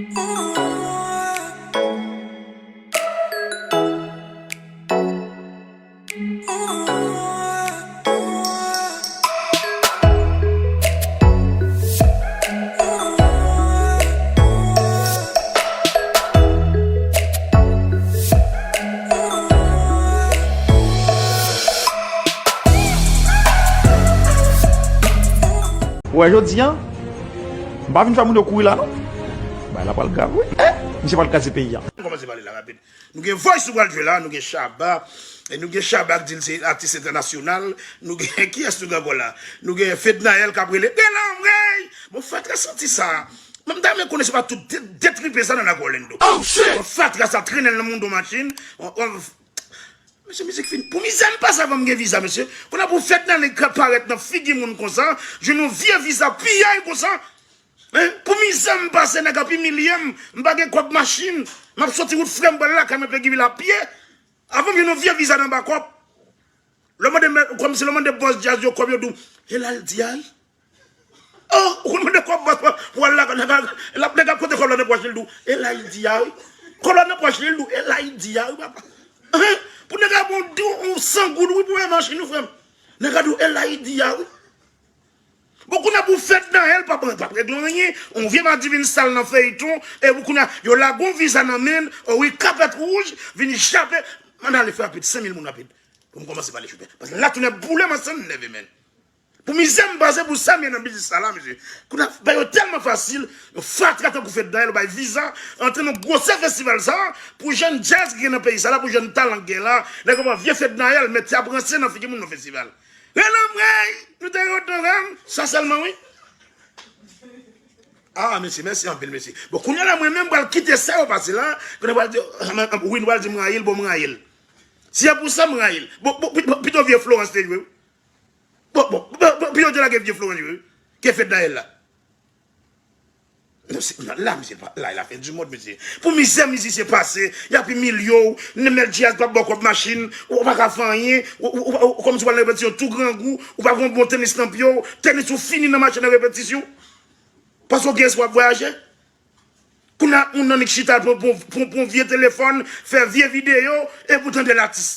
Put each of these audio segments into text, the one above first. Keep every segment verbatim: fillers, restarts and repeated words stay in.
Ou wè jodi a, m pa vin fè moun yo kouri la non. Bagay la pral grav wi. Eh, misye pral kraze peyi a. Kòmanse pale la rapid. Nou gen Voice nou pral jwe la, nou gen Shabba, e nou gen Shabba k di l se atis entènasyonal, nou gen kiyès nou gen ankò la? Nou gen Fednaelle k ap rele, rele anmwey! Bon, fatra santi sa. Mwen, m ta renmen konnen se pa tout de-, detripe sa nan lakou Orlando. Oh, shit! Bon, fatra sa trennen l nan mondo machin. On, on, mesye, mizik fini. Pou mizè m pase avan m gen viza, mesye. Kounye a pou Fednaelle parèt nan figi moun konsa, jwenn yon vye viza piyay konsa. Hein? Pou mizè m pase, nèg ap imilye m, m pa gen kòb machin, m ap soti wout frè m pral lakay mwen Peguiville a pye. Avan m jwenn yon vye viza nan bakòp. Lè w mande mè-, kòmsi lè w mande bòs djaz yo kòb yo di w, e la l di a wi. Oh, ou konn mande kòb bòs pou, pou al lakay, nèg a, l ap, nèg ap konte kòb la nan pòch li, l di w, e la l di a wi. Kòb la nan pòch li, l di w, e la l di a wi, papa. Hein? Pou nèg a bon di w, yon san goud wi pou yon machin wi frè m. Nèg a di w, e la l di a wi. Bon, kounye a pou Fednaelle, p ap, p ap regle anyen. On vye madivin sal nan feyton. E pou kounye a, yo lage on viza nan men l. O wi, kapèt wouj, vin jape. Ann ale fè rapid, senk mil moun rapid. Pou m kòmanse pale choufè. Paske latounen boule m ansanm nève men. Pou mizè m pase pou sa m ye nan biznis sa la, mesye. Kounye a, bagay yo tèlman fasil. Yon fatra tankou Fednaelle, yo bay viza, antre nan gwosè festival sa, pou jèn djaz ki gen nan peyi sa la, pou jèn talan ki gen la. Nèg yo pran vye Fednaelle, mete ap ranse nan figi moun nan festival. Rele anmwey, nou te kontan, sa sèlman wi. Ah, mesye, mèsi anpil, mesye. Bon, kounye a la, mwen menm, m pral kite sa yo pase la, kounye a pral di, wi, nou pral di m rayi l, bon, m rayi l. Si se pou sa, m rayi l. Bon, bon, pi-, bon, pito vye Florence te jwe, wi. Bon, bon, bon, bon, pito te lage vye Florence jwe, wi. Ke Fednaelle la. Non, se, non, la, misye, pa, la, e la fin du monde, mesye. Pou mizè mizisyen pase, y ap imilye w, Nemel Diaz p ap ba w kòb machin, ou pa ka fè anyen, ou, ou, ou, ou, kòmsi w al nan repetisyon tou grangou, ou pa gen yon bon tenis nan pye w, tenis ou fini nan mache nan repetisyon. Paske w gen espwa ap vwayaje. Kounye a, moun nan ki chita pou, pou, pou, pou yon vye telefòn, fè vye videyo, epi w tande l atis.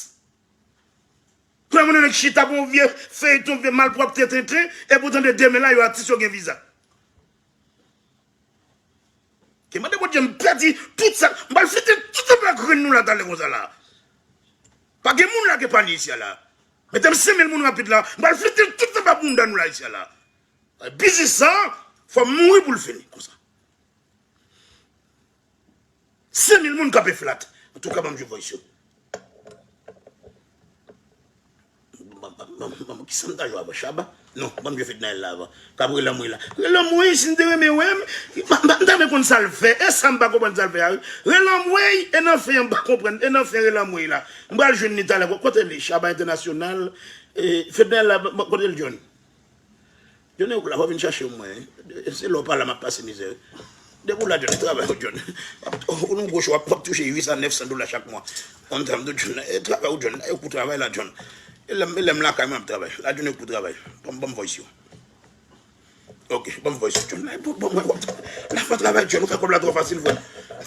Kounye a moun nan ki chita pou yon vye feyton, vye malpwòpte tenten, epi w tande demen la, yo atis, yo gen viza. Ke mande Bondye m pèdi tout sa, m pral fete tout anba grenn nou la talè konsa la. Pa gen moun la k epanye isi a la. Mete m senk mil moun rapid la, m pral fete tout anba bounda nou la isi a la. Biznis sa, fò m mouri pou l fini konsa. Senk mil moun kanpe flat. Antouka, ban m jwe voice yo. Ban, ban, ban, ban, kisa m ta jwe avan? Shabba? Non, ban m jwe Fednaelle la avan. K ap rele anmwey la. Rele anmwey, si n te renmen wè m, m, m, m ta renmen konn sa l fè. E sa m pa konprann sa l fè a, wi. Rele anmwey, e nan fen an m pa konprann. E nan fen rele anmwey la. M pral jwenn li talè. Kote li? Shabba International. E, Fednaelle la, kote l, John? John Ewouk la, fò w vin chache m mwen, wi. Se lè w pa la, m ap pase mizè, wi. Depi w la, John, e travay ou, John. Ou nan gwo cho, w ap, w ap touche uit san, nèf san dola chak mwa. On time tou, John, e travay ou, John. E kou travay la, John. E lè m, e lè m lakay mwen ap travay. La, John, e kou travay. Ban m, ban m voice yo. Ok, ban m voice yo, John. La, bon, bon, mwen, w ap travay. La, fè travay, John. Ou fè kòb la twò fasil, frè.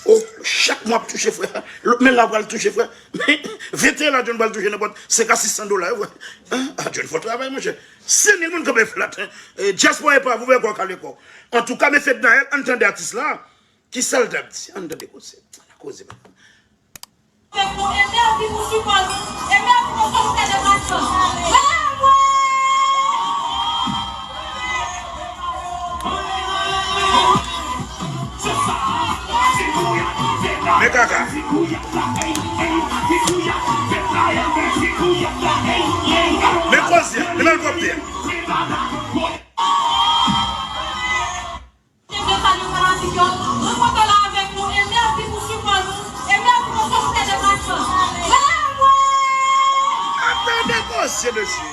Oh, chak mwa ap touche, frè. Lòt men la pral touche, frè. Men, venteyen la, John pral touche nenpòt senk a sis san dola, wi, frè. Hein? Ah, John, fò travay, monchè. Senk mil moun kanpe flat, hein. E, dyaspora epav, ouvè kò w, kale kò w. Antouka, men Fednaelle, ann tande atis la. Kisa l t ap di? Ann tande koze. Ann koze, papa. Fèt pou Emer ki pou sipòz, Emer ki pou fè deplasman. Rele anmwey! Men kaka. Men koze, men malpwòpte. Te vle salye fanatik yo, mwen kontan la avèk nou, Emer ki pou sipòz, Emer ki pou fè deplasman. Rele anmwey! Ap tande koze, mesye.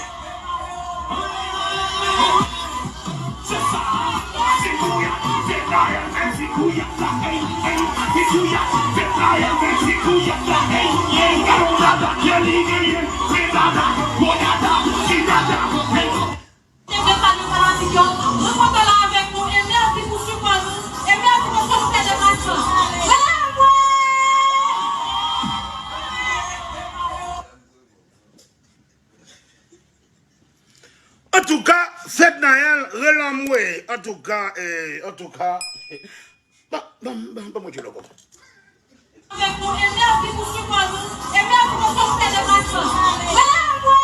Te vle salye fanatik yo, mwen kontan la avèk nou, Emer ki pou sipòz, Emer ki pou fè deplasman. Relanmwe, antouka, eh, antouka. Ban, ban, ban, ban mwen djòl ankò. Avèk nou, e mèsi pou sipò nou, e mèsi pou konfidans de Patyon. Relanmwe!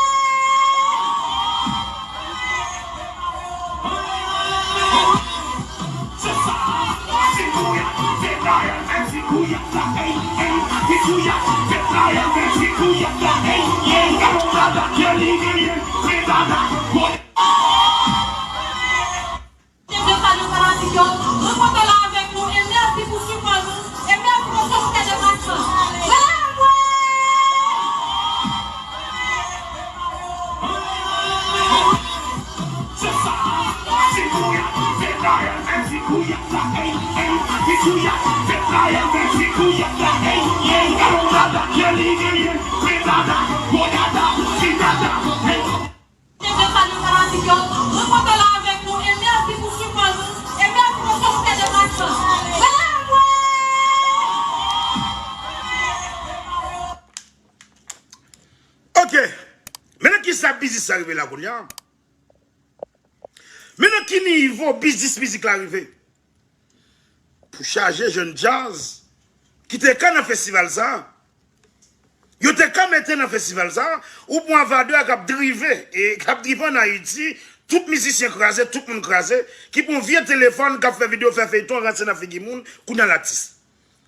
Depi sa nou fanatik yo, nou kontan la avèk nou, e mèsi pou sipò nou, e mèsi pou konfidans de Patyon. Relanmwe! Depi sa nou fanatik yo, nou kontan la avèk nou, e mèsi pou sipò nou, e mèsi pou konfidans de Patyon. Relanmwe! Ok. Men nan ki sa biznis sa rive la kounye a? Men nan ki nivo biznis mizik la rive? Pou chaje jèn djaz ki te ka nan festival sa, yo te ka mete nan festival sa, ou pran Avadra k ap drive, e k ap drive ann Ayiti, tout mizisyen kraze, tout moun kraze, ki pran vye telefòn, k ap fè videyo, fè feyton, ranse nan figi moun, kounye a l atis.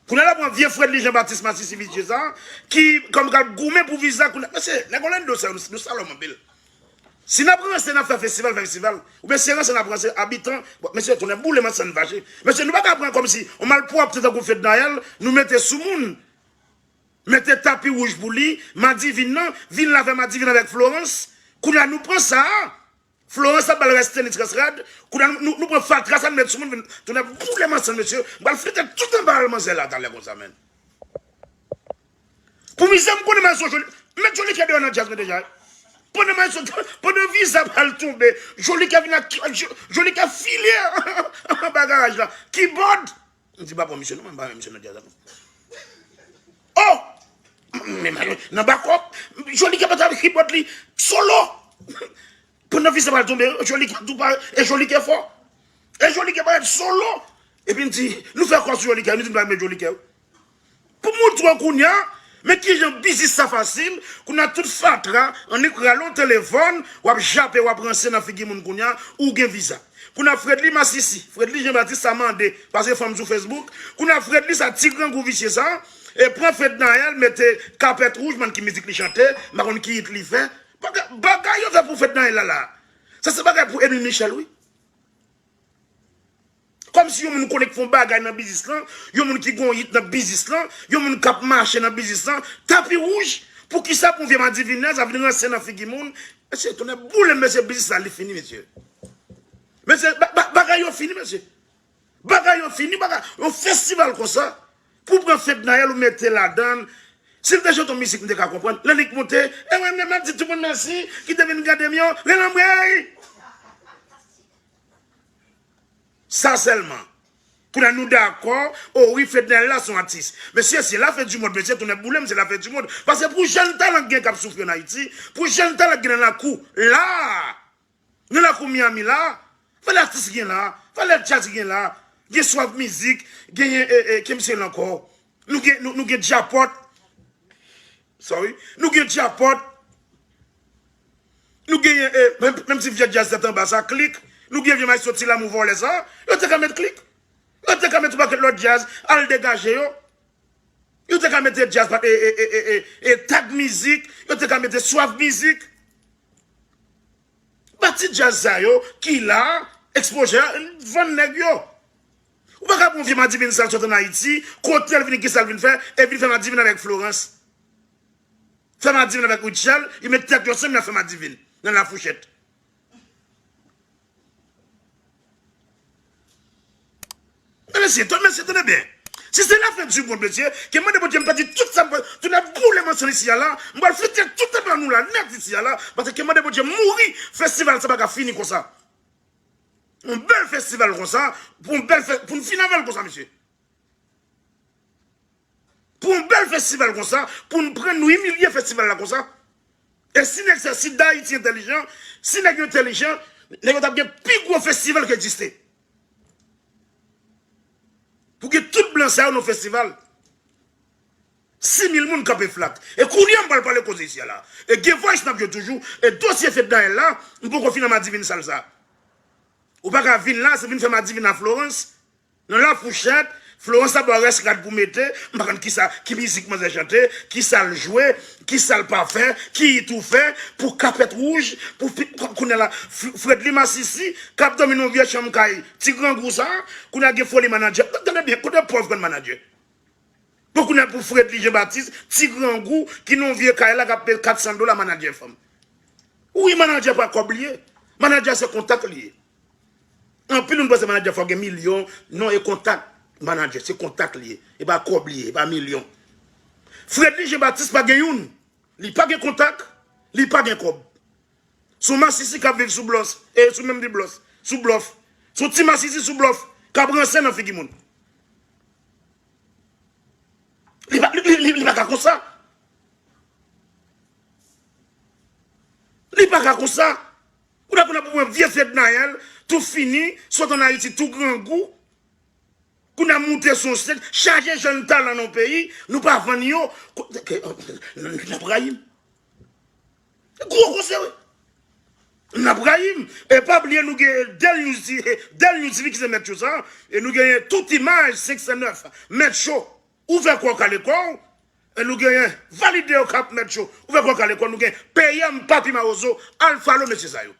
Kounye a l ap pran vye Fredly Jean Baptiste masisi visye sa, ki kòm k ap goumen pou viza, kounye a, mesye, nèg Orlando sa yo, nou, nou salòm anpil. Si n ap ranse, n ap fè festival, fè festival. Oubyen si se ranse n ap ranse, abitan. Bon, mesye, tonnè boule m, ansanm fache. Mesye, nou pa ka pran kòmsi yon malpwòpte tankou Fednaelle, nou mete sou moun. Mete tapi wouj pou li, Madivin nan, vin la fè Madivin avèk Florence. Kounye a nou pran sa a. Florence ap ba l rès tenis, rès rad. Kounye a nou, nou, nou pran fatra sa, nou met sou moun, vin, tonnè boule m, ansanm mesye. M pral flite tout anba al manzè la talè konsa, menn. Pou mizè m konnen m al sou Joly. Met Joly Kè deyò nan djaz mwen deja. Pandan m al sou, pandan viza pral tonbe, Joly Kè vin ak, Joly Kè file anba garaj la. Kibòd! M di pa pran misye non, mwen pa renmen misye nan djaz la non. Oh! Men Mario, nan bakòp, Joly Kè pa t ap kibòd li, solo! Pandan viza pral tonbe, Joly Kè tou pa, e Joly Kè fò. E Joly Kè parèt solo. Epi m di, nou fè kò sou Joly Kè, nou di m pa renmen Joly Kè. Pou moutre w kounye a, men kijan biznis sa fasil, kounye a tout fatra, annik rale yon telefòn, w ap jape, w ap ranse nan figi moun kounye a, ou gen viza. Kounye a Fredly masisi, Fredly Jean Baptiste sa mande, paske fanm sou Facebook, kounye a Fredly sa ti grangou visye sa, e pran Fednaelle, mete kapèt wouj, man ki mizik li chante, m pa konn ki hit li fè. Bagay, bagay yo fè pou Fednaelle la la. Sa se bagay pou Edwin Michel, wi. Kòmsi yon moun konnen k fè yon bagay nan biznis lan, yon moun ki gon hit nan biznis lan, yon moun k ap mache nan biznis lan, tapi wouj, poukisa pou vye Madivin nan, sa vin ranse nan figi moun? Mesye, tonnè boule m, mesye, biznis la, li fini, mesye. Mesye, ba, ba, bagay yo fini, mesye. Bagay yo fini, bagay, yon festival konsa, pou pran Fednaelle ou mete ladan l. Si l te chante yon mizik, m te ka konprann. Lè li k monte, e mwen menm, m ap di tout moun mèsi, ki te vin gade m yo, relanmwe! Sa sèlman. Kounye a nou dakò, o wi, Fednaelle la se yon atis. Mesye, se lafen di mond, mesye, tonnè boule m, se lafen di mond. Paske pou jèn talan k gen k ap soufri ann Ayiti, pou jèn talan k gen nan lakou, la, nan lakou Miami la, valè atis gen la, valè djaz gen la, gen Swaf Mizik, genyen, e, e, ki misye la ankò? Nou gen, nou, nou gen Djapòt. Sorry. Nou gen Djapòt. Nou genyen, e, menm, menm ti vye djaz tèt anba sa, Klik. Nou gen vye maestro Ti Lamou vòlè sa. Yo te ka met Klik. Yo te ka met yon pakèt lòt djaz, al degaje yo. Yo te ka mete djaz, pa, e, e, e, e, e, e, Tag Mizik. Yo te ka mete Swaf Mizik. Ba ti djaz sa yo ki la, ekspoze a, vann nèg yo. Ou pa ka pran vye Madivin sa l sot ann Ayiti, kote l vini, kisa l vin fè, e vin fè Madivin avèk Florence. Fè Madivin avèk Rutshelle, yo met tèt yo ansanm, y ap fè Madivin nan La Fourchette. Men mesye, tande, mesye, tande byen. Si se lafen di mond, mesye, ke mande Bondye m pèdi tout sa m, tout nèg boule m ansanm isi a la, m pral flite tout anba nou la nèt isi a la, paske ke mande Bondye m mouri, festival sa pa ka fini konsa. Yon bèl festival konsa, pou yon bèl fè, pou n fin avè l konsa, mesye. Pou yon bèl festival konsa, pou n pran nou imilye festival la konsa. E si nèg sa, si Dayiti entèlijan, si nèg yo entèlijan, Nèg yo t ap gen pi gwo festival ki egziste. Pou gen tout blan sa yo nan festival. Sis mil moun kanpe flak. E kounye a m pral pale koze isi a la. E gen voice n ap jwe toujou. E dosye Fednaelle la, m poko fin nan Madivin sal sa. Ou pa ka vin la, se vin fè Madivin a Florence. Nan Lafouchèt, Florence ap ba w rès rad pou mete, m pa konn kisa, ki mizik manzè chante, kisa l jwe, kisa l pa fè, ki it ou fè, pou kapèt wouj, pou fi-, kounye a la, F-, Fredly Masisi, k ap dòmi nan yon vye chanm kay ti grangou sa, kounye a gen foli manadjè. Tande byen, kote pòv grann manadjè? Bon, kounye a pou Fredly Jean Baptiste, ti grangou, ki nan yon vye kay la, k ap peye kat san dola manadjè fanm. Wi, manadjè pa kòb li ye. Manadjè se kontak li ye. Anpil moun panse manadjè fò gen milyon. Non, e kontak manadjè, se kontak li ye. E pa kòb li ye, e pa milyon. Fredly Jean Baptiste pa gen youn. Li pa gen kontak, li pa gen kòb. Se yon masisi k ap viv sou blòs, e sou menm di blòs, sou blòf. Se yon ti masisi sou blòf, k ap ranse nan figi moun. Li pa, li, li, li, li pa ka konsa. Li pa ka konsa. Ou dakò n ap pran vye Fednaelle, tou fini, sot ann Ayiti, tou grangou. Kounye a moute sou yon stage, chaje jèn talan nan peyi, nou pa vann yo. Ko-, ke, n ap rayi m. Gwo koze, wi. N ap rayi m. E pa bliye nou gen Del News, Del News T V ki se mèt cho sa. E nou genyen Tout Image senk san nèf, mèt cho. Ouvè kò w, kale kò w. E nou genyen Valide yo k ap mèt cho. Ouvè kò w, kale kò w. Nou gen P M, Papi Mawozo, Alpha Lo, mesye sa yo.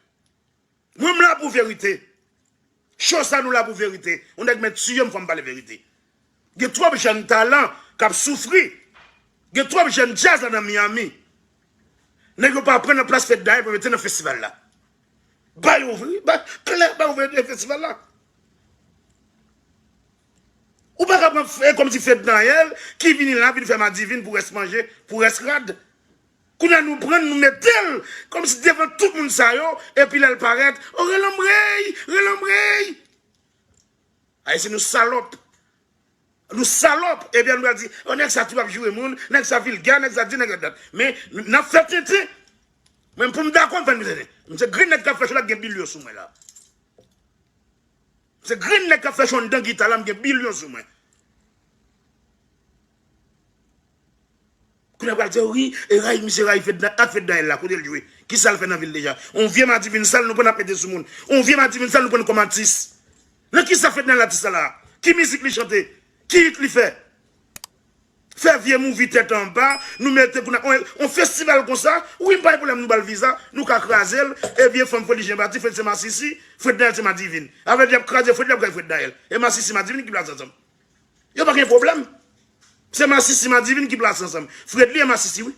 Mwen, m la pou verite. Cho sa, nou la pou verite. Yon nèg mèt tiye m, fò m pale verite. Gen twòp jèn talan k ap soufri. Gen twòp jèn djaz la nan Miami. Nèg yo pa pran nan plas Fednaelle pou mete nan festival la. Ba yo vre, ba, klè, ba yo vre festival la. Ou pa ka pran f-, kòmsi Fednaelle ki vini la, vin fè Madivin pou rès manje, pou rès rad. Kounye a nou pran l, nou mete l kòmsi devan tout moun sa yo, epi lè l parèt, o, rele m rèy, rele m rèy. Ayisyen nou salòp. Nou salòp. Epi nou pral di, o, nèg sa tou ap joure moun, nèg sa vilgè, nèg sa di, nèg sa dat. Men, n ap fè tenten. Mwen, pou m dakò, m fè n tenten. M se grenn nèg k ap fè cho la, gen bilyon sou mwen la. Se grenn nèg k ap fè cho anndan gita la, m gen bilyon sou mwen. Kounye a pral di, wi, e rayi misye rayi Fedna-, ak Fednaelle la, kote l jwe? Kisa l fè nan vil deja? On vye Madivin sal nou pran ap mete sou moun. On vye Madivin sal nou pran kòm atis. Nan kisa Fednaelle atis la la? Ki mizik li chante? Ki hit li fè? Fè vye movie tèt anba, nou mete kounye a, on, on festival konsa, wi, m pa gen pwoblèm, nou ba l viza, nou ka kraze l, e vye fanm Fredly Jean Baptiste, Fredly se masisi, Fednaelle se madivin. Avè di y ap kraze Fredly, y ap kraze Fednaelle. E masisi madivin ki plase ansanm. Yo pa gen pwoblèm. Se masisi madivin ki plase ansanm. Fredly e masisi, wi.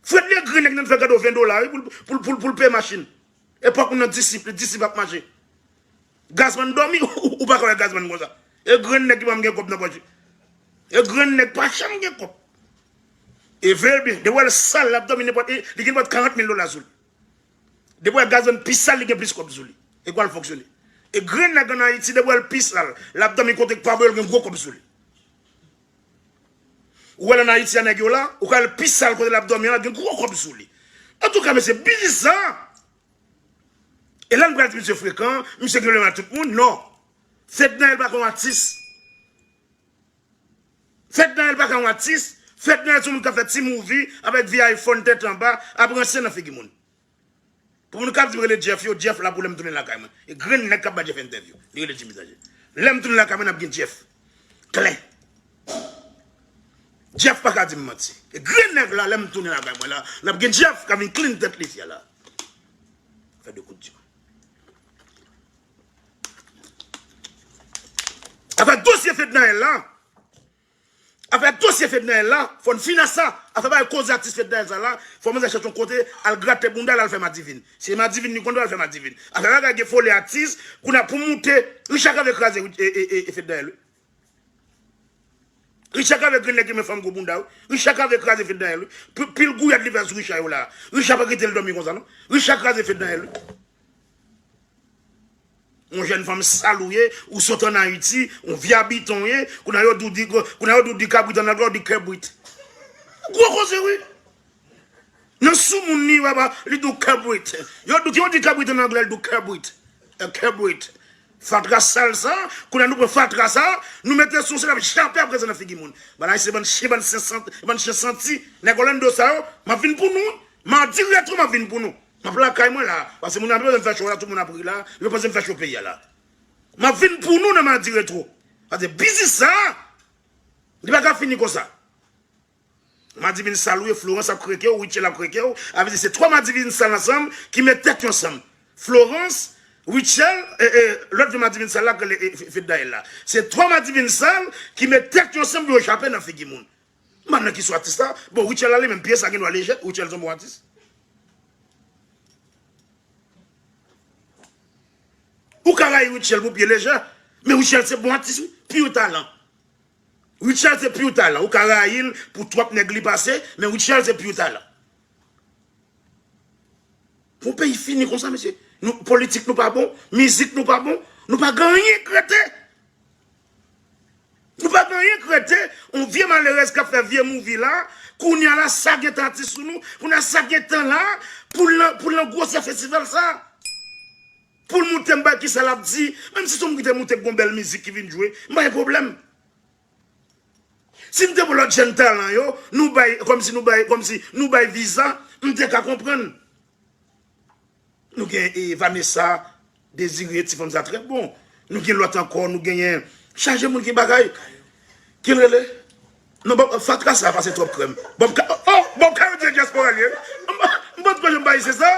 Fredly e grenn nèg nan fè kado ven dola, wi, pou, pou, pou, pou l peye machin. Epòk ou nan disip, li disip ap mache. Gazman dòmi, ou, ou pa ka wè Gazman konsa. E grenn nèg ki pa janm gen kòb nan pòch li. E grenn nèg pa janm gen kòb. E veye l byen, depi w wè l sal, l ap dòmi nenpòt, e, li gen nenpòt karant mil dola sou li. Depi w wè Gazman pi sal, li gen plis kòb sou li. E kwa l fonksyone. E grenn nèg ann Ayiti, depi w wè l pi sal, l ap dòmi kote k pa bon, l gen gwo kòb sou li. Ou wè l ann Ayiti a nèg yo la, ou ka wè l pi sal kote l ap dòmi an, l gen gwo kòb sou li. Antouka, mesye, biznis sa, e la n pral di misye frekan, misye gen pwoblèm ak tout moun, non. Fednaelle pa ka yon atis. Fednaelle pa ka yon atis. Fednaelle se yon moun k ap fè ti movie avèk vye iPhone tèt anba, ap ranse nan figi moun. Pou moun k ap di m rele Jeff yo, Jeff la pou lè m tounen lakay mwen. E grenn nèg k ap ba Jeff entèvyou. Li rele Jimmy Sanchez. Lè m tounen lakay mwen, n ap gen Jeff. Klè. Jeff pa ka di m manti. E grenn nèg la, lè m tounen lakay mwen la, n ap gen Jeff k ap vin clean tèt li isi a la. Fè de kout di. Afè dosye Fednaelle la, afè dosye Fednaelle la, fò n fin ak sa. Afè bay koze atis Fednaelle sa la, fò manzè chèche yon kote, al grate bounda l, al fè madivin. Se madivin li konn al fè madivin. Afè bagay gen foli atis, kounye a pou moute, Richard Cavé kraze, e, e, e, e Fednaelle, wi. Richard Cavé grenn nèg ki renmen fanm gwo bounda, wi. Richard Cavé kraze Fednaelle, wi. Pi-, pil gouyad li fè sou Richard yo la. Richard pa kite l dòmi konsa, non. Richard kraze Fednaelle, wi. Yon jèn fanm sal ou ye, ou sot ann Ayiti, yon vye abitan w ye, kounye a yo di w di, kounye a yo di w di kabrit ann anglè, w di kèbrit. Gwo koze, wi. Nan soumoun li, papa, li di w kabrit. Yo di, yo di kabrit an anglè, li di w kabrit. E kabrit. Fatra sal sa, kounye a nou pran fatra sa, nou mete sou se l ap jape apre sa nan figi moun. Bagay se bann chen, bann chen santi, bann chen santi. Nèg Orlando sa yo, m ap vin pou nou. Madi retwo, m ap vin pou nou. M ap lakay mwen la. Paske moun yo pa bezwen fè cho la, tout moun ap ri la. Yo pa bezwen fè cho peyi a la. M ap vin pou nou nan madi retwo. Paske biznis sa, li pa ka fini konsa. Madivin sal wi, Florence ap kreke w, Rutshelle ap kreke w. A vle di se twa madivin sal ansanm ki met tèt yo ansanm. Florence, Rutshelle, e, e, lòt vye madivin sal la k rele, e, F-, Fednaelle la. Se twa madivin sal ki met tèt yo ansanm pou yo jape nan figi moun. M pa nan ki sou atis la. Bon, Rutshelle la li menm, pye sa gen dwa lejè, Rutshelle se yon bon atis. Ou ka rayi Rutshelle pou pye lejè, men Rutshelle se bon atis wi, pure talan. Rutshelle se pure talan. Ou ka rayi l pou twòp nèg li pase, men Rutshelle se pure talan. Yon peyi fini konsa, mesye. Nou, politik nou pa bon, mizik nou pa bon, nou pa gen anyen k rete. Nou pa gen anyen k rete, yon vye malerèz k ap fè vye mouvi la, kounye a la, sa gentan atis sou nou, kounye a, sa gentan la, pou l nan, pou l nan gwosè festival sa. Pou l moute, m bay kisa l ap di, menm si se yon moun ki te moute k gon bèl mizik ki vin jwe, m pa gen pwoblèm. Si m te pran lòt jèn talan yo, nou bay, kòmsi nou bay, kòmsi nou bay viza, m te ka konprann. Nou gen, e, Vanessa Désiré, ti fanm sa trè bon. Nou gen lòt ankò, nou genyen chaje moun gen bagay. Ki l rele? Non, Bob, fatra sa pase twòp krèm. Bob Ka-, oh, oh, Bob Kayou di dyaspora li ye. M, m pa t kwè jan m pa isi sa.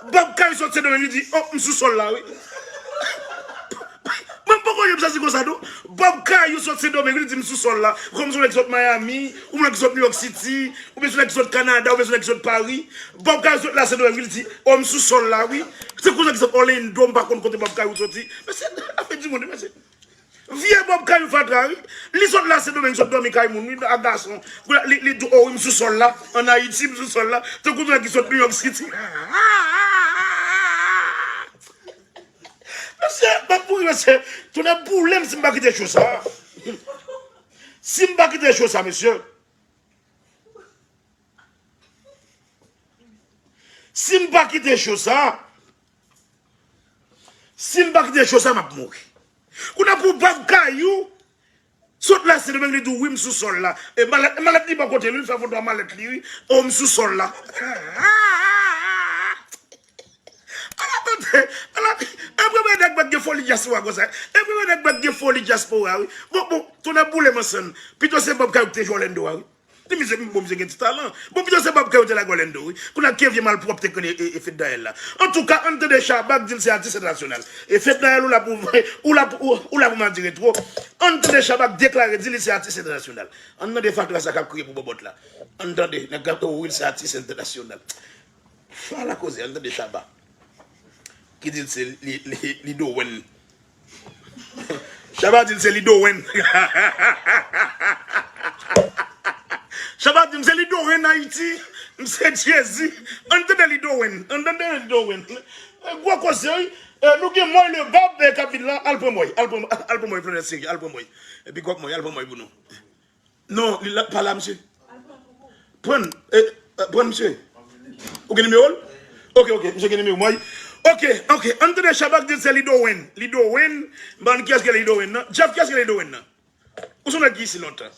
Bob Kayou sot Sendomeng, li di, oh, m sou sòl la, wi. Mwen m poko janm santi konsa, non. Bob Kayou sot Sendomeng, li di, m sou sòl la. Kòm si w nèg sot Miami, ou nèg sot New York City, oubyen se nèg ki sot Kanada, oubyen se nèg ki sot Paris. Bob Kayou sot la Sendomeng, li di, oh, m sou sòl la, wi. Se konsa ki sot Orlando, m pa konn kote Bob Kayou soti. Men se afè di moun, men se vye Bob Kayou fatra, wi. Li sot la Sendomeng, sot dòmi kay moun, wi, ak gason. Li, li di, oh, wi, m sou sòl la. Ann Ayiti, m sou sòl la. Se konsa ki sot New York City. Mesye, m ap mouri, mesye. Tonnè boule m si m pa kite cho sa. Si m pa kite cho sa, mesye. Si m pa kite cho sa, si m pa kite cho sa, m ap mouri. Kounye a pou Bob Kayou sot la Sendomeng, li di, wi, m sou sòl la. E malèt, malèt li bò kote li, li fè foto a malèt li, wi. Oh, m sou sòl la. Ala tande, ala, e premye nèg mèt gen foli dyaspora konsa. E premye nèg mèt gen foli dyaspora, wi. Bon, bon, tonnè boule m ansanm. Pito se Bob Kayou ki te jwe Orlando a, wi. Ti misye, bon, misye gen ti talan. Bon, pito se Bob Kayou te lage Orlando, wi. Kounye a ke vye malpwòpte k rele, e, e, Fednaelle la. Antouka, ann tande Shabba k di l se atis entènasyonal. E Fednaelle, ou la pou, ou la pou, ou, ou la pou madi retwo. Ann tande Shabba k deklare di li se atis entènasyonal. Ann tande fatra sa k ap kriye pou bòbòt la. Ann tande, nèg k ap, oh, wi, l se atis entènasyonal. Ala koze, ann tande Shabba. Ki di l se li, li, li Dowen. Shabba di l se li Dowen. Shabba di m se li Dowen Ayiti. M se Jezi. Ann tande li Dowen. Ann tande li Dowen. Gwo koze, wi. E, nou gen Mòy Lebab, e, k ap vin la. Al pran Mòy. Al pran, al pran Mòy, Florence Seri. Al pran Mòy. Epi gwòp Mòy, al pran Mòy pou nou. Non, li la, pa la, misye. Pran, e, e, pran misye. Ou gen nimewo l? Ok, ok, misye gen nimewo mwen. Ok, ok, ann tande Shabba k di l se Lidowen. Lidowen, m pa konn kiyès ki Lidowen nan. Jeff, kiyès ki Lidowen nan? Ou se yon nèg ki isi lontan.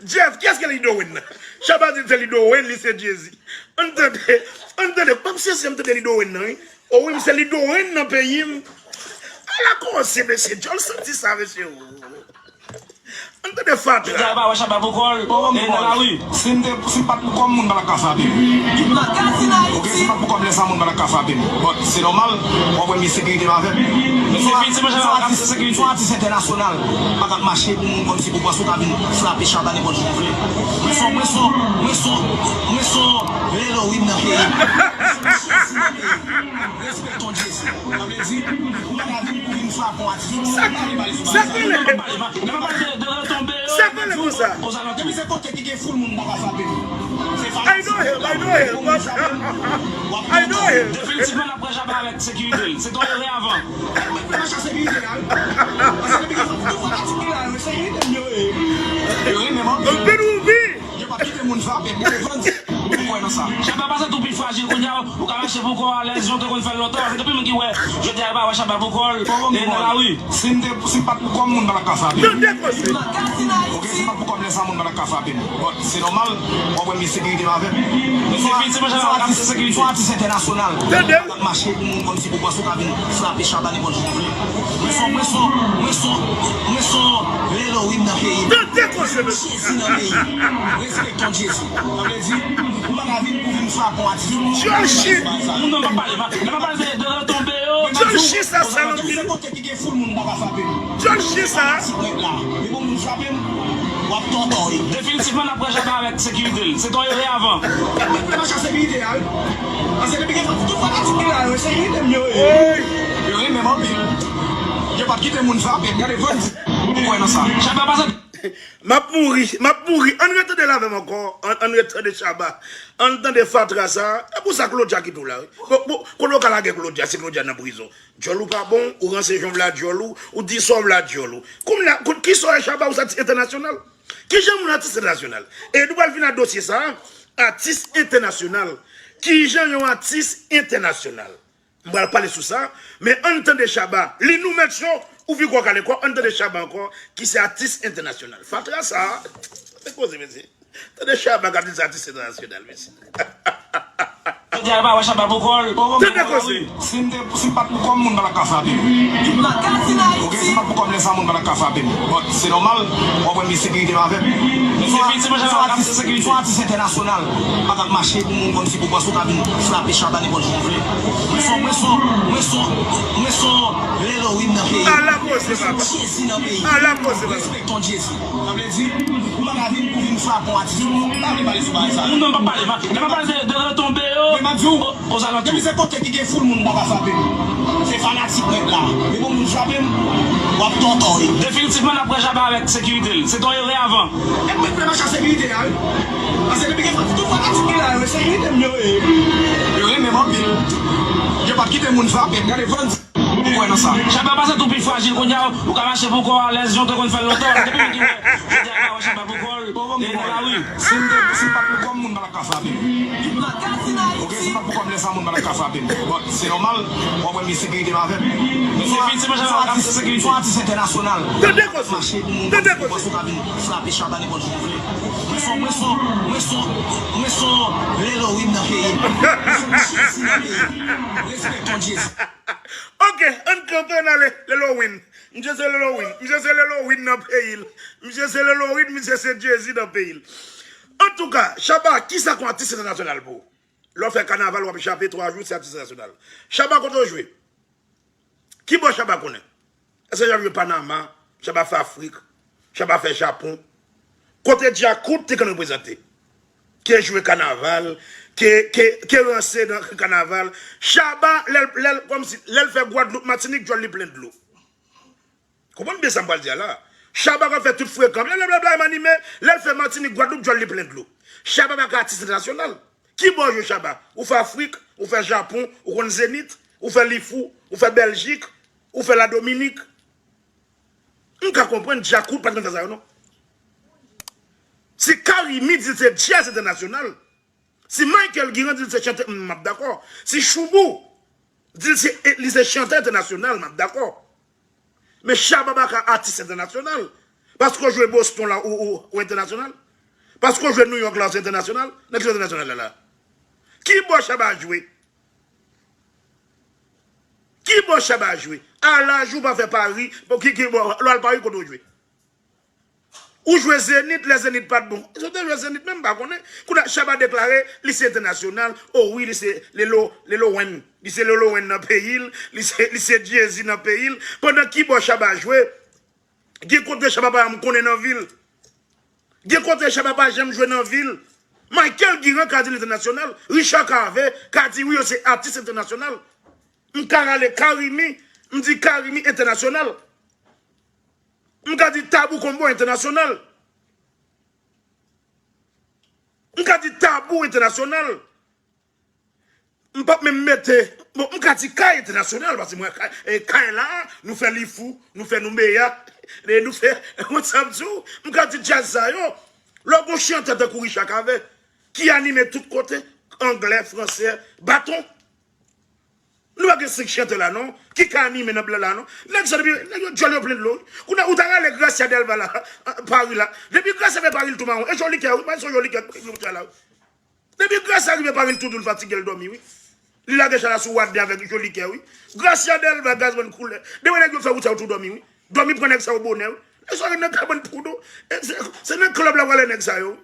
Jeff, kiyès ki Lidowen nan? Shabba di l se Lidowen, li se Jezi. Ann tande, ann tande, m ap sezi, ann tande Lidowen nan, wi. O wi, m se Lidowen nan peyi m. Ala koze, mesye, djòl santi sa, mesye. Ann tande fatra. Yo ta pa wè Shabba pou kò l, e nan lari. Si m te, si m pa t pou kò m, moun pa t ap ka frape m. Oke, si m pa t pou kò m, lè sa moun pa t ap ka frape m. But se nòmal, w ap wè m gen sekirite m avè m. Men se efektivman Shabba k ap gen sekirite. Se yon atis entènasyonal. M pa t ap mache pou moun kòmsi pou panse w ka vin frape Shabba nenpòt jan w vle. Mwen se, mwen se, mwen se, mwen se Halloween nan peyi m. Mwen se Jezi nan peyi m. Respè ton Jezi. Sa vle di, ou pa ka vin pou vin frape yon atis. Sa k rele, sa k rele konsa? Depi se kote ki gen foul moun, m pa ka frape l. I know him, I know him, but I know him. Definitivman, n ap pran Shabba avèk sekirite l. Se t on erè avan. Mwen, mwen pa chase sekirite la, wi. Paske depi gen foul, tout fanatik li la, wi, sekirite m yo ye. Yo renmen m anpil. Anpil wi. Frape, gade, Vandy, ou kwè nan sa? Shabba pa santi w pi frajil kounye a, ou ka mache pou kò w alèz, jan w te konn fè l lontan, paske gen anpil moun ki wè, jodi a, yo pa wè Shabba pou kò l, e nan lari. Si m te, si m pa t pou kò m, moun pa t ap ka frape m. Tande koze. Ok, si m pa t pou kò m, lè sa moun pa t ap ka frape m. But se nòmal, w ap wè m gen sekirite m avè m. Men se efektivman, Shabba ka fè sekirite. Se yon atis entènasyonal. Tande. Mache pou moun konn si pou panse w ka vin frape Shabba nenpòt jan w vle. Mwen se, mwen se, mwen se, mwen se Lil Wayne nan peyi m. Tande koze, mesye. Jezi nan peyi m. Respekte w, Jezi. Sa vle di, ou pa ka vin pou vin frape yon atis. Djòl Chi. Moun nan pa pale, pa, nan pa pale de, de retonbe yo. Djòl Chi sa, salopri. Se kote ki gen foul moun pa ka frape m. Djòl Chi sa. Si mwen la, men bon moun frape m, w ap tòtòy. Definitivman, n ap pran Shabba avèk sekirite l. Se t on erè avan. Mwen pran nan chan sekirite a, wi. Paske depi gen tout fanatik ki la yo, se ide m yo ye. Yo renmen m anpil. Yo p ap kite moun frape m. Gade Vandy. Ou kwè nan sa? Shabba pa santi. M ap mouri, m ap mouri. Ann retande l avè m ankò. Ann, ann retande Shabba. Ann tande fatra sa. E pou sa Claudia kite w la, wi. Bon, bon, kote w ka lage Claudia, si Claudia nan prizon? Djòl ou pa bon, ou ranse jan w vle a djòl ou, ou di sa w vle a djòl ou. Kounye a, kote, kisa w ye Shabba, ou se atis entènasyonal? Kijan moun atis entènasyonal? E nou pral vin a dosye sa a, atis entènasyonal. Kijan yon atis entènasyonal? M pral pale sou sa, men ann tande Shabba. Li nou mèt yo, ou vin kwè w kale kò, ann tande Shabba ankò, ki se atis entènasyonal. Fatra sa a, se koze, mesye. Tande Shabba k ap di sa atis entènasyonal, mesye. Jodi a, yo pa wè Shabba pou kò l. Tande koze. Si m te, si m pa t pou kò m, moun pa t ap ka frape m. Ok, si m pa t pou kò m, lè sa moun pa t ap ka frape m. But se nòmal, w ap wè m gen sekirite m avè m. Men se efektivman, Shabba ka fè sekirite. Se yon atis entènasyonal. Pa t ap mache pou moun konn si pou panse w ka vin frape Shabba nenpòt jan w vle. Mwen se, mwen se, mwen se, mwen se Lil Wayne nan peyi m. Ala koze, papa. Jezi nan peyi m. Ala koze, papa. Respekte w, Jezi. Sa vle di, ou pa ka vin pou vin frape yon atis. Pa vle pale sou bagay sa. Moun nan pa pale, pa, nan pa pale de, de retonbe yo. Men m ap di w, o, ozalantou. Depi se kote ki gen foul moun pa ka frape m. Se fanatik mwen la. Men bon moun frape m, w ap tòtòy. Definitivman, n ap pran Shabba avèk sekirite l. Se t on erè avan. E mwen pran nan chan sekirite a, wi. Paske depi gen tout fanatik ki la yo, se ide m yo ye. Yo renmen m anpil. Yo p ap kite moun frape m. Gade Vandy. Ou kwè nan sa? Shabba pa santi w pi frajil kounye a, ou ka mache pou kò w alèz, jan w te konn fè l lontan, paske gen anpil moun ki wè, jodi a, yo pa wè Shabba pou kò l, e nan lari. Si m te, si m pa t pou kò m, moun pa t ap ka frape m. Ok, si m pa t pou kò m, lè sa moun pa t ap ka frape m. But se nòmal, w ap wè m gen sekirite m avè m. Men se efektivman, Shabba ka fè sekirite. Se yon atis entènasyonal. Tande koze. Mache pou moun, tande koze. Ou ka vin frape Shabba nenpòt jan w vle. Mwen se, mwen se, mwen se, mwen se Lil Wayne nan peyi m. Mwen se Jezi nan peyi m. Respekte w, Jezi. Ok, ann kanpe, ann ale. Lil Wayne. Misye se Lil Wayne. Misye se Lil Wayne nan peyi l. Misye se Lil Wayne, misye se Jezi nan peyi l. Antouka, Shabba, kisa k yon atis entènasyonal pou ou? Lè w fè kanaval, w ap jape twa jou, se atis entènasyonal. Shabba, kote w jwe? Ki bò Shabba konnen? Èske Shabba jwe Panama? Shabba fè Afrik? Shabba fè Japon? Kote Djakout te konn reprezante? Ke jwe kanaval, ke, ke, ke ranse nan kanaval. Shabba, lè l, lè l, kòmsi, lè l fè Gwadloup, Matinik, djòl li plen dlo. Konprann byen sa m pral di a la. Shabba ka fè tout frekan, blablabla, m anime, lè l fè Matinik, Gwadloup, djòl li plen dlo. Shabba pa ka atis entènasyonal. Ki bò w jwe Shabba? Ou fè Afrik, ou fè Japon, ou konn Zenith, ou fè Lifou, ou fè Bèljik, ou fè Ladominik. M ka konprann Djakout pa t konn fè sa yo non. Si Carimi di l se djaz entènasyonal, si Michael Guiran di l se chantè, m ap dakò. Si Shoubou di l se, li se chantè entènasyonal, m ap dakò. Men Shabba pa ka atis entènasyonal. Paske w jwe Boston la, ou, ou, ou entènasyonal? Paske w jwe New York la, ou entènasyonal? Nan ki entènasyonal la la? Ki bò Shabba jwe? Ki bò Shabba jwe? A laj ou pa fè Pari, bon, ki, ki bò, lè w al Pari, kote w jwe? Ou jwe Zenith, lè Zenith pa t bon. Si w te jwe Zenith menm, m pa konnen. Kounye a, Shabba deklare li se entènasyonal. O wi, li se Lil, Lil Wayne. Li se Lil Wayne nan peyi l. Li se, li se Jay-Z nan peyi l. Pandan ki bò Shabba jwe? Gen kote Shabba pa janm konnen nan vi l. Gen kote Shabba pa janm jwe nan vi l. Michael Guiran ka di l entènasyonal. Richard Cavé ka di wi, yo se atis entènasyonal. M ka rale Carimi, m di Carimi entènasyonal. M ka di Tabou Combo entènasyonal. M ka di Tabou entènasyonal. M p ap menm mete, bon, m ka di Kay entènasyonal, paske mwen, Kay, e, Kay la, nou fè Lifou, nou fè Noumeya, e, nou fè, ou konn sa m di w, m ka di djaz sa yo, lè w gon chantè tankou Richard Cavé, ki anime tout kote, anglè, fransè, baton. Nou pa gen senk chantè la non, ki ka anime nan blan la non. Nèg sa depi, nèg yo djòl yo plen dlo. Kounye a ou ta rale Gracia Delva la, Pari la. Depi Gracia fè Pari l tou mawon, e Jolikè wi, pa son Jolikè ki monte la wi. Depi Gracia rive Pari l tou dou l fatige l dòmi wi. Li lage chala sou Wadnè avèk Jolikè wi. Gracia Delva gazman koulè. Depi nèg yo fè wout sa yo tou dòmi wi. Dòmi pran nèg sa yo bonè wi. Nèg sa yo nan kabann pwoudo. E se, se nan klèb la w ale nèg sa yo.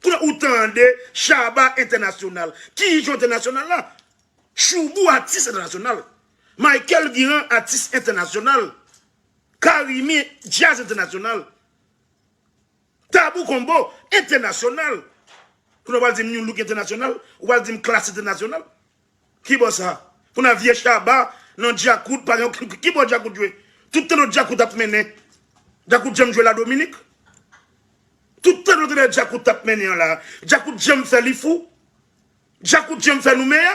Kounye a ou tande Shabba entènasyonal. Ki jan entènasyonal la? Shoubou atis entènasyonal. Michael Guiran atis entènasyonal. Carimi djaz entènasyonal. Tabou Combo entènasyonal. Kounye a w pral di m New Look entènasyonal, ou pral di m Klass entènasyonal. Ki bò sa? Pou nan vye Shabba, nan Djakout, pa gen ki, ki bò Djakout jwe? Tout tan nou Djakout ap mennen. Djakout janm jwe la Dominik? Tout tan nou tande Djakout t ap mennen an la. Djakout janm fè Lifou? Djakout janm fè Noumeya?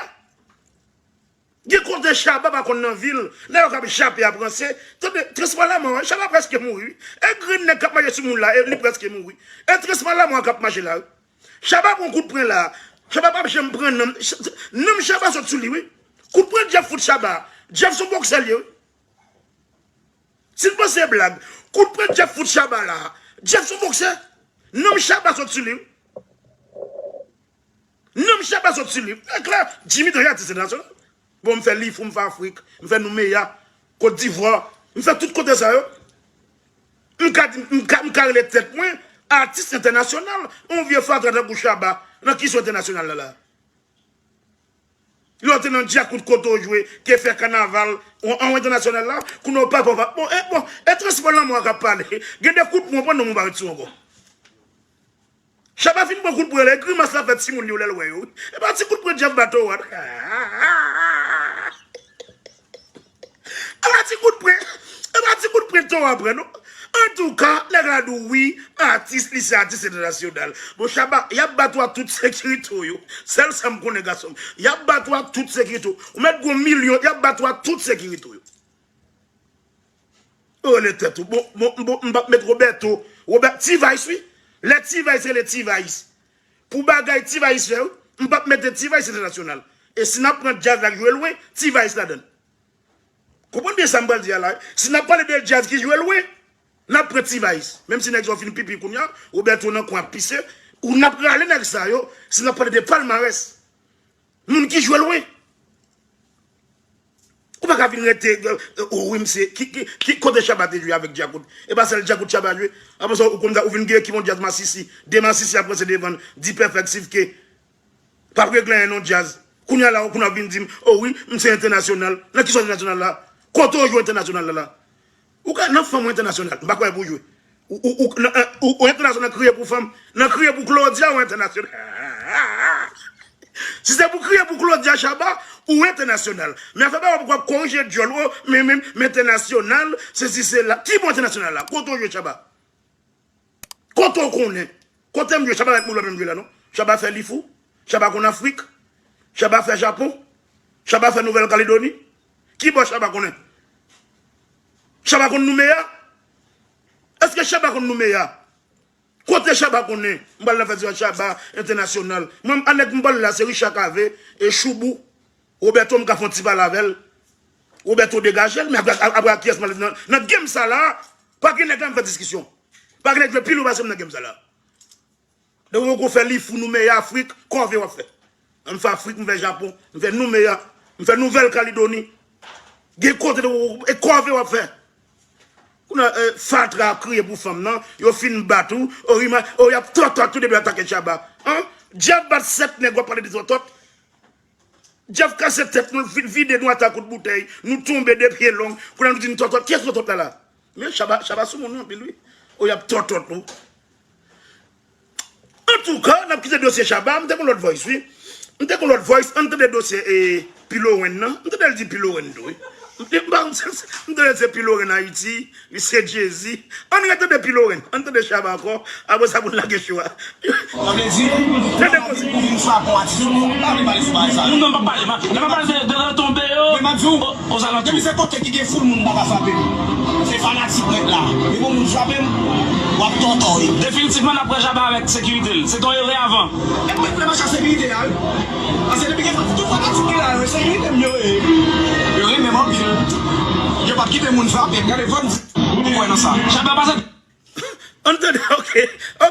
Gen kote Shabba pa konn nan vil, nèg yo k ap jape ap ranse. Tande, Transpa Lanmò, Shabba prèske mouri wi. E grenn nèg k ap mache sou moun la, e li prèske mouri. E Transpa Lanmò k ap mache la wi. Shabba pran kout pwen la. Shabba p ap janm pran nanm. Nanm Shabba sot sou li wi. Kout pwen Jeff fout Shabba. Jeff se yon boksè l ye wi. Si n panse se blag, kout pwen Jeff fout Shabba la. Jeff se yon boksè. Nanm Shabba sot sou li wi. Nanm Shabba sot sou li. E klè, Jimmy Dre atis entènasyonal. Bon, m fè Lifou, m fè Afrik, m fè Noumeya, Kot Divwa, m fè tout kote sa yo. M ka di, m ka, m ka rele tèt mwen atis entènasyonal. Yon vye fatra tankou Shabba, nan ki sou entènasyonal la la? Lè w te nan Djakout kote w jwe, te fè kanaval, w an entènasyonal la, kounye a w pa, pa, pa, bon, e, bon, e Transpa Lanmò a k ap pale. Gen de kout pwen w pran, non, m pa ret sou ankò. Shabba fin pran kout pwen la, e grimas l ap fè timoun yo lè l wè yo. E pa ti kout pwen Jeff ba Towa. E pa ti kout pwen, e pa ti kout pwen Towa pran non. Antouka, nèg la di w wi, atis, li se atis entènasyonal. Bon, Shabba, y ap bat ou ak tout sekirite w yo. Sèl sa m konnen, gason m. Y ap bat ou ak tout sekirite w. Ou mèt gen yon milyon, y ap bat ou ak tout sekirite w yo. Ou rele tèt ou. Bon, bon, bon, m p ap met Roberto. Robert, T-Vice, wi. Lè T-Vice rele T-Vice. Pou bagay T-Vice fè, wi, m p ap mete T-Vice entènasyonal. E si n ap pran djaz la k jwe lwen, T-Vice ladan l. Konprann byen sa m pral di a la, wi. Si n ap pale de djaz ki jwe lwen, n ap pran T-Vice. Menm si nèg sa yo fin pipi kounye a, Roberto nan kwen ap pise, ou n ap rale nèg sa yo, si n ap pale de palmarès. Moun ki jwe lwen. Ou pa ka vin rete, euh, euh, oh wi, m se, ki, ki, ki kote Shabba te jwe avèk Djakout? E pa sèl Djakout Shabba jwe. Apre sa, ou konn sa, ou vin gen ekip yon djaz masisi. De masisi ap ranse devan n, D-Perfect, Sifke. P ap regle anyen non djaz. Kounye a la, ou konn ap vin di m, oh wi, m se entènasyonal. Nan ki sòs entènasyonal la? Kote w jwe entènasyonal la la? Ou ka nan fanm ou entènasyonal. M pa kwè pou jwe. Ou, ou, ou, nan, ou, ou entènasyonal kriye pou fanm. Nan kriye pou Claudia ou entènasyonal. Si se pou kriye pou Claudia Shabba, ou entènasyonal. Men afè pa w ap korije djòl ou, men, men, men entènasyonal, sesi sela. Ki bò entènasyonal la? Kote w jwe Shabba? Kote w konnen? Kote m jwe? Shabba pa met moulin menm jwe la non. Shabba fè Lifou. Shabba konn Afrik. Shabba fè Japon. Shabba fè Nouvèl Kaledoni. Ki bò Shabba konnen? Shabba konn Noumeya? Èske Shabba konn Noumeya? Kote Shabba konnen? M pral nan fèt Shabba entènasyonal. Mwen, a nèg m pral la, se Richard Cavé e Shoubou. Roberto, m ka fè yon ti pale avè l. Roberto degaje l, men apre, apre, apre kiyès m pral nan, nan game sa la, pa gen nèg la m fè diskisyon. Pa gen nèg jwe pi lwen pase m nan game sa la. Depi w poko fè Lifou, Noumeya, Afrik, kòve w ap fè. M fè Afrik, m fè Japon, m fè Noumeya, m fè Nouvèl Kaledoni. Gen kote depi w poko, e kòve w ap fè. Kounye a, eh, fatra ap kriye pou fanm nan, yo fin bat ou, o rima, o y ap tòtòt ou depi w atake Shabba. An? Djab bat sèt nèg, w ap pale de tòtòt? Jeff kase tèt nou, vide, vide nou atè a kout boutèy, nou tonbe de pye long, kounye a nou di n tòtòt. Kiyès tòtòt la la? Men Shabba, Shabba sou moun nou anpil wi. O y ap tòtòt nou. Antouka, n ap kite dosye Shabba, m te gon lòt voice wi. M te gon lòt voice, ann tande dosye e Pilorenn nan. M tande l di Pilorenn tou wi. M te, m pa, m tande l se Pilorenn Ayiti. Li se Jezi. Ann retande Pilorenn. Ann tande Shabba ankò. Apre sa, pou n lage cho a. Sa vle di, tande koze. Ou vin frape yon atis, ou pa vle pale sou bagay sa yo. Non, m p ap pale. M p ap pale de, de retonbe yo. Men m ap di w, o, ozalantou. Depi se kote ki gen foul, moun pa ka frape m. Se fanatik nèt la. Men bon moun frape m, w ap Tonton yo. Definitivman, n ap pran Jaba avèk sekirite l. Se t on erè avan. E mwen vle mache ak sekirite a, wi. Paske depi gen tout fanatik ki la yo, e sekirite m yo ye. Yo renmen m anpil. Yo p ap kite moun frape m. Gade, fò n di, m kwè nan sa. Jaba pa sa. Ann tande, ok,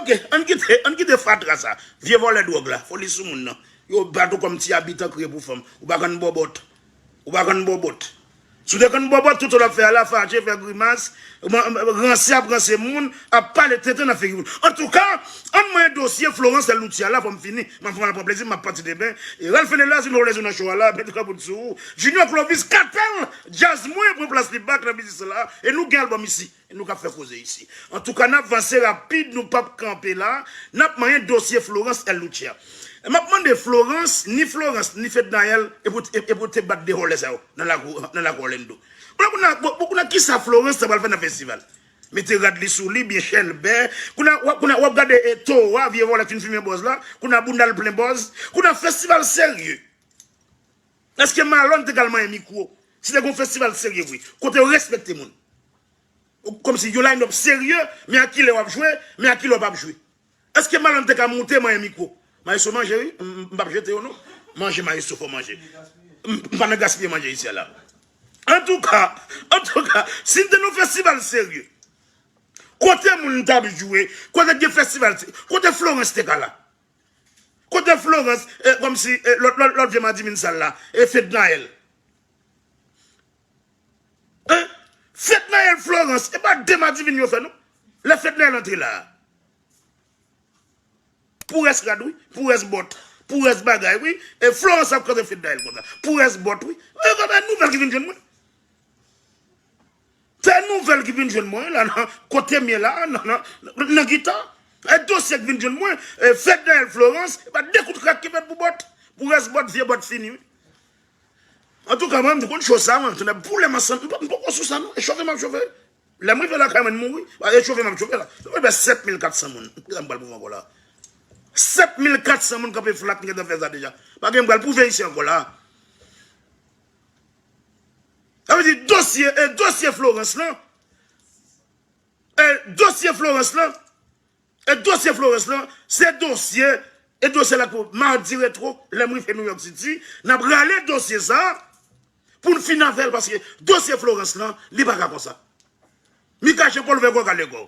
ok, ann kite, ann kite fatra sa. Vye vòlè dwòg la, foli sou moun nan. Yo bat ou kòm ti abitan kriye pou fanm. Ou pa konn bòbòt. Ou pa konn bòbòt. Si w te konn bòbòt, tout sa w ap fè a la, fache, fè grimas, ranse ap ranse moun, ap pale tenten nan figi moun. Antouka, ann mwen dosye Florence L. Louthier la, fò m fini. M ap fè mal pran plezi, m ap pati demen. E Ralph Enelaz, vin fè yon lèzon nan show a la, met kapot sou ou. Junior Clovis, Katèl, djaz mwen, pran plas li back nan biznis la. E nou gen albòm isi. E nou k ap fè koze isi. Antouka, n ap vanse rapid, nou p ap kanpe la. N ap manyen dosye Florence L. Louthier. E m ap mande Florence, ni Florence, ni Fednaelle, e pou, e, e pou te bat de vòlè sa yo nan lakou, nan lakou Orlando. Bon, kounye a, bon, bon, kounye a, kisa Florence ta pral fè nan festival? Mete rad li sou li, byen chèlbè. Kounye a, w ap, kounye a, w ap gade, e, towo a, vye vòlè k fin fimen bòz la. Kounye a, bounda l plen bòz. Kounye a, festival serye. Èske Malòn te kal manyen mikwo? Si te gon festival serye vre, kote yo respekte moun. Kòmsi yon line-up serye, men a kilè w ap jwe, men a kilè w p ap jwe. Èske Malòn te ka moute manyen mikwo? Maestro manje wi, m, m, m p ap jete yo non. Manje maestro, fò manje. M, m pa nan gaspiye manje isi a la. Antouka, antouka, si n te nan festival serye, kote moun t ap jwe, kote gen festival, kote Florence te ka la? Kote Florence, e, kòmsi, e, lòt, lòt, lòt vye madivin sal la, e, Fednaelle. Hein? Fednaelle Florence, e pa de madivin yo fè non. Lè Fednaelle antre la. Pou rès rad wi, pou rès bòt, pou rès bagay wi. E Florence ap kante Fednaelle konsa. Pou rès bòt wi. E, e, e nouvèl ki vin jwenn mwen. Se nouvèl ki vin jwenn mwen la, nan, kote m ye la, nan, nan, nan gita. E dosye k vin jwenn mwen, e, Fednaelle Florence, e pa de kout krak ki fèt pou bòt. Pou rès bòt, vye bòt fini, wi. Antouka, mwen, m te konn cho sa, mwen, m te nan boule m ansanm, m pa, m poko sou sa, non. E chofe m ap chofe. Lè m rive lakay mwen, m mouri. E chofe m ap chofe la. Mwen fè sèt mil kat san moun. Kisa m pral pwouve ankò la? Sèt mil kat san moun kanpe flat, m gentan fè sa deja. Pa gen m pral pwouve isi ankò la. Sa vle di dosye, e dosye Florence lan, e dosye Florence lan, e dosye Florence lan, se dosye, e dosye la pou Mardi Retro, lè m rive New York City, n ap rale dosye sa pou n fin avè l, paske dosye Florence lan, li pa ka konsa. Mika Jean Paul ouvè gwo kale gwo.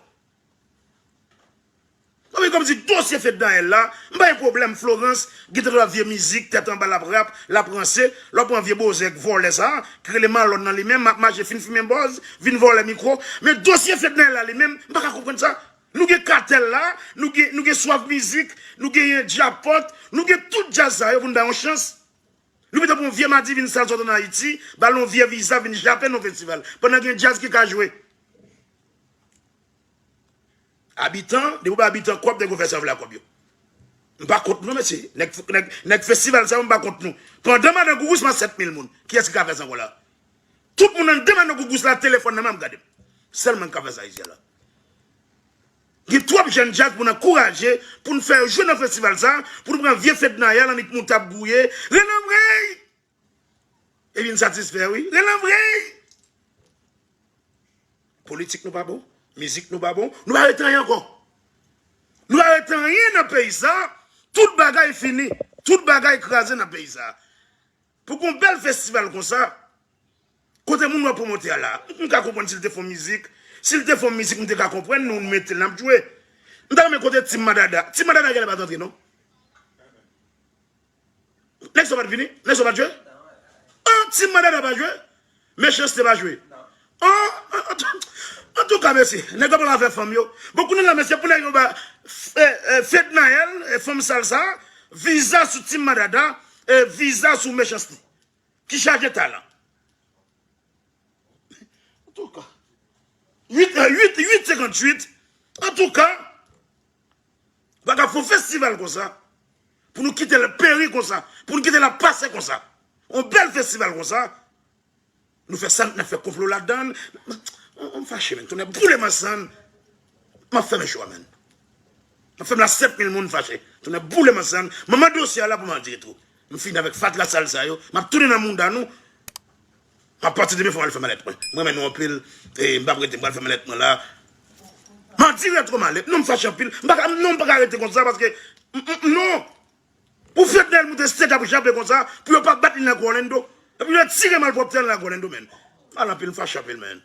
Mwen menm kòmsi dosye Fednaelle la, m pa gen pwoblèm Florence, gen tèt la vye mizik, tèt anba l ap rap, l ap ranse, lè w pran vye bozèk vòlè sa, ki rele Malòn nan li menm, m ap mache fin fimen bòz, vin vòlè mikwo. Men dosye Fednaelle la li menm, m pa ka konprann sa. Nou gen Katèl la, nou gen, nou gen Swaf Mizik, nou genyen Djapòt, nou gen tout djaz sa yo pou n bay yon chans. Nou pito pran yon vye madivin sal sot ann Ayiti, ba l yon vye viza, vin jape nan festival. Pandan gen djaz ki ka jwe. Abitan, depi w ba abitan kòb, nèg yo fè sa yo vle ak kòb yo. M pa kont nou, mesye. Nèg, nèg, nèg festival sa yo, m pa kont nou. Pandan madan Gougous, m a sèt mil moun. Kiyès ki ka fè sa ankò la? Tout moun anndan madan Gougous la, telefòn nan men, ap gade m. Sèl mwen k ka fè sa isi a la. Gen twòp jèn djaz pou n ankouraje, pou n fè yo jwe nan festival sa, pou nou pran vye Fednaelle, annik moute ap gouye. Rele ann vrèy! Epi n satisfè, wi. Rele ann vrèy! Politik nou pa bon, mizik nou pa bon, nou pa ret anyen ankò. Nou pa ret anyen nan peyi sa, tout bagay fini, tout bagay kraze nan peyi sa. Pou gon bèl festival konsa, kote moun w ap pwomote a la, m ka konprann si l te fè yon mizik, si l te fè yon mizik, m te ka konprann, nou mete l, n ap jwe. M ta renmen kote Team Madada. Team Madada genlè pa t antre, non? Nèg sa pa t vini? Nèg sa pa t jwe? An, Team Madada pa jwe? Mechanste pa jwe? An, an, an, antouka, mesye, nèg yo pa ka fè fanm yo. Bon, kounye a la, mesye, pou nèg yo ba, e, e, Fednaelle, e, fanm sal sa, viza sou Team Madada, e, viza sou Mechanste. Ki chaje talan. Antouka. Uit, e, uit, uit senkanntuit. Antouka, pa ka fè yon festival konsa. Pou nou kite l peri konsa. Pou nou kite l ap pase konsa. Yon bèl festival konsa. Nou fè sa, n ap fè konplo ladan l. M, m, m fache, menn. Tonnè boule m ansanm. M ap fèmen show a, menn. M ap fèmen la sèt mil moun fache. Tonnè boule m ansanm. Manman dosye a la pou Mardi Retro. M fini avèk fatra sal sa yo. M ap tounen nan mounda nou. M ap pati demen, fò m al fè malèt mwen. Mwen renmen nou anpil. E m p ap rete, m pral fè malèt mwen la. An dirèk twò malè. Non, m fache anpil. M pa ka, non, m pa ka rete konsa paske, m, m, non. Pou Fednel moute stage ap jape konsa, pou yo pa bat li nan Orlando. Epi yo tire malpwòpte nan Orlando, men. Mal anpil, m fache anpil, men.